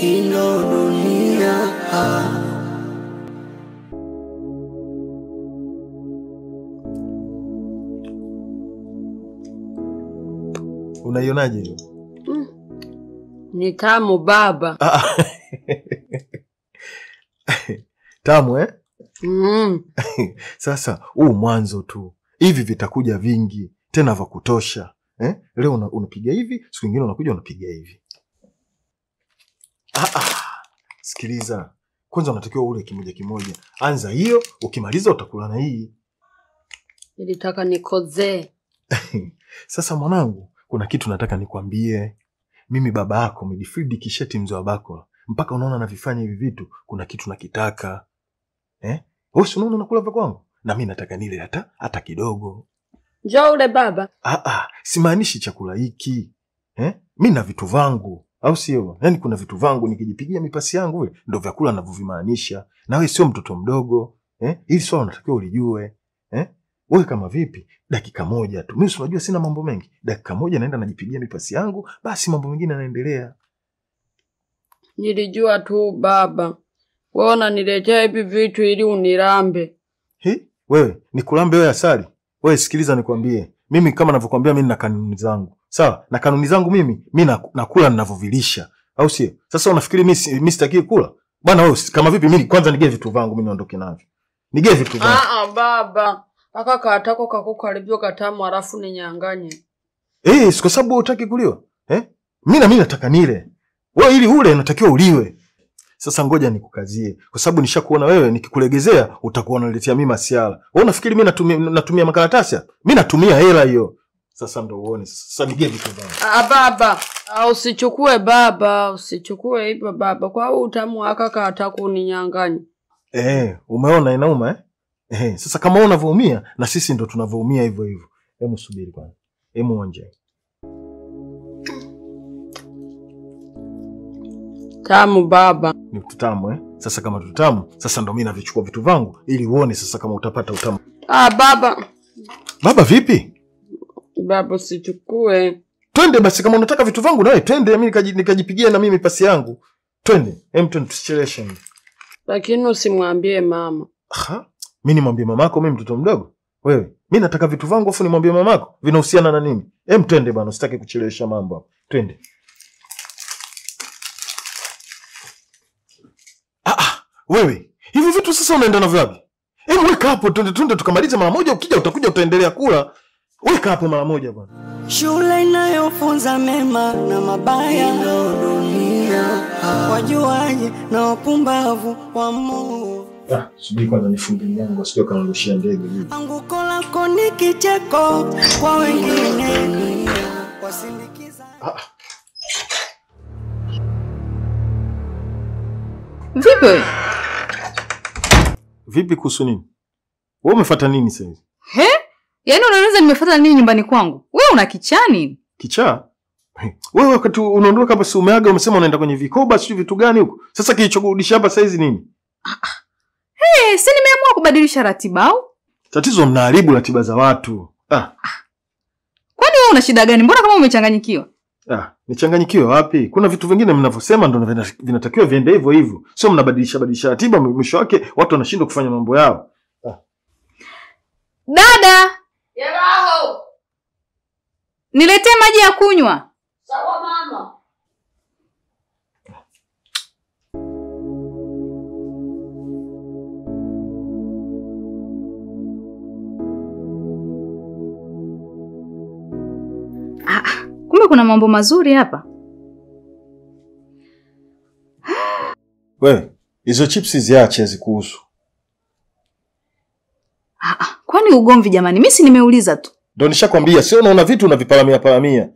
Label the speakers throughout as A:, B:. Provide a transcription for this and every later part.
A: Ino dunia.
B: Unaionaje hiyo?
C: Ni tamu baba.
B: Tamu eh? Sasa huu mwanzo tu. Hivi vitakuja vingi tena vya kutosha. Eh? Leo unapiga hivi, siku nyingine unakuja unapiga hivi. Sikiliza. Kwanza unatakiwa ule kimoja kimoja. Anza hiyo, ukimaliza utakula na hii.
C: Nilitaka nikozee.
B: Sasa mwanangu, kuna kitu nataka nikwambie. Mimi baba yako Midfield Kisheti mzee wa Bakola. Mpaka unaona navifanya hivi vitu, kuna kitu nakitaka. Eh? Wewe si unaona nakula vya kwangu? Na mimi nataka nile hata kidogo.
C: Njoo ule baba.
B: Simaanishi chakula hiki. Eh? Mimi na vitu vangu, au sio? Yaani kuna vitu vangu nikijipigia mipasi yangu ile ndio vyakula ninavyovimaanisha. Na wewe sio mtoto mdogo, eh? Hili swala unatakiwa ulijue, eh? Wewe kama vipi? Dakika moja tu. Mimi si unajua sina mambo mengi. Dakika moja naenda najipigia mipasi yangu, basi mambo mengine yanaendelea.
C: Nilijua tu baba. Wewe unaniletea hivi vitu ili unirambe.
B: Hi? Wewe, nikulambe wewe asali? Wewe sikiliza nikwambie. Mimi kama ninavyokuambia mimi nina kanuni zangu. Sawa? Na kanuni zangu mimi nakula ninavyovilisha. Au sio? Sasa unafikiri mimi sitaki kula? Bwana wewe kama vipi mimi kwanza nigee vitu vangu mimi niondoke navyo. Nigee vitu vangu.
C: Baba. Aka katako kako karibio katamu alafu ninyanganye.
B: Eh, kwa sababu hutaki kuliwa? Eh? Mimi na mimi nataka nile. Wewe ili ule unatakiwa uliwe. Sasa ngoja nikukazie kwa sababu nishakuona wewe nikikulegezea utakuwa unaniletea mimi masiala. Wewe unafikiri mimi natumia makaratasi? Mimi natumia hela hiyo. Sasa ndo uone. Sasa nigee vitu vangu.
C: Baba, usichukue baba, usichukue hivyo baba. Kwa hiyo utamu aka katako uninyanganye.
B: Eh, umeona inauma eh? Sasa kama wewe unavoumia na sisi ndo tunavoumia hivyo hivyo. Hebu subiri kwanza. Hebu onje.
C: Tamu baba.
B: Ni tutamu eh? Sasa kama tutamu, sasa ndo mimi navichukua vitu vangu ili uone sasa kama utapata utamu.
C: Baba.
B: Baba vipi?
C: Baba usichukue.
B: Twende basi kama unataka vitu vangu nawe twende mimi nikajipigia na mimi pasi yangu. Twende. Hem twende tusicheleweshe.
C: Lakini usimwambie mama.
B: Aha. Mimi nimwambie mamako mimi mtoto mdogo? Wewe, mimi nataka vitu vangu afu nimwambie mamako? Vinahusiana na nini? Hem twende bwana, usitaki kuchelewesha mambo hapo. Twende. Wewe, hivi vitu sasa unaenda navyo wapi? Hebu weka hapo twende tukamalize mara moja, ukija utakuja utaendelea kula. Weka hapo mara moja bwana.
A: Shule inayofunza mema na mabaya ndo dunia. Wajuaje na wapumbavu wa Mungu.
B: Subiri kwanza nifunge mlango usije kanirushia ndege hivi.
A: Anguko lako ni kicheko kwa wengine. Wasindikiza.
D: Vipi?
B: Vipi kuhusu nini? Wewe umefuata nini sasa?
D: He? Yaani unauliza nimefuata nini nyumbani kwangu? Wewe una kichaa nini?
B: Kichaa? Wewe wakati unaondoka hapa si umeaga umesema unaenda kwenye vikoba sio vitu gani huko? Sasa kilichokurudisha hapa saizi nini?
D: Hey, si nimeamua kubadilisha ratiba au?
B: Tatizo mnaharibu ratiba za watu.
D: Kwani wewe una shida gani? Mbona kama umechanganyikiwa?
B: Nichanganyikiwe wapi? Kuna vitu vingine mnavyosema ndo vinatakiwa viende hivyo hivyo. Sio mnabadilisha badilisha ratiba mwisho wake watu wanashindwa kufanya mambo yao.
D: Dada!
C: Yeraho!
D: Niletee maji ya kunywa.
C: Sawa mama.
D: Kumbe kuna mambo mazuri hapa.
B: Wewe, hizo chips ziache hazikuhusu.
D: Kwani ugomvi jamani? Mimi si nimeuliza tu.
B: Ndio nishakwambia, sio unaona vitu unaviparamia paramia.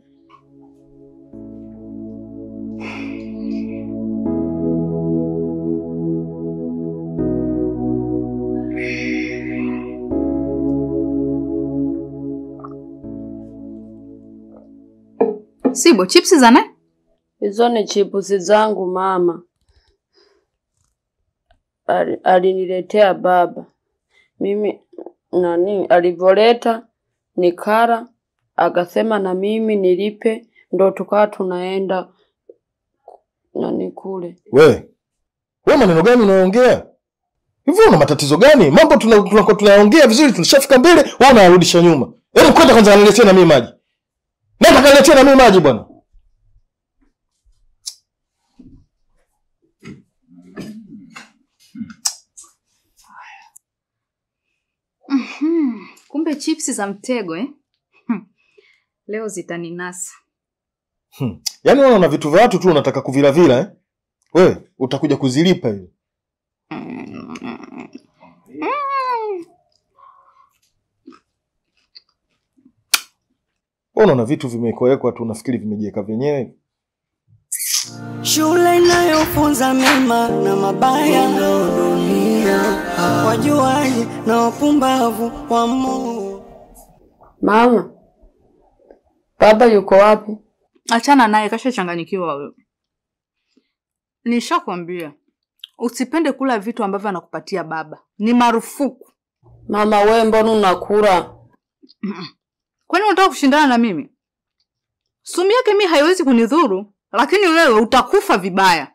D: Sibo, chips za nani?
C: Hizo ni chips zangu mama. Aliniletea baba. Mimi nani alivoleta nikara akasema na mimi nilipe, ndo tukawa tunaenda na nikule.
B: Wewe maneno gani unaongea? Hivi una matatizo gani? Mambo tunaongea vizuri, tulishafika mbele, wewe unarudisha nyuma. Hebu kwenda kwanza niletee na mimi maji. Nenda kaniletee na mimi maji bwana.
D: Kumbe chips za mtego eh? Leo zitaninasa.
B: Yaani wewe una vitu vya watu tu unataka kuvilavila eh? Wewe utakuja kuzilipa hiyo. Unaona vitu vimewekwa tu unafikiri vimejiweka vyenyewe.
A: Shule inayofunza mema na mabaya dunia, wajuaji na wapumbavu wa Mungu.
C: Mama, baba yuko wapi?
D: Achana naye, kashachanganyikiwa wewe. Nishakwambia usipende kula vitu ambavyo anakupatia baba. Ni marufuku.
C: Mama wewe mbona unakula?
D: Kwani unataka kushindana na mimi? Sumu yake mimi haiwezi kunidhuru, lakini wewe utakufa vibaya.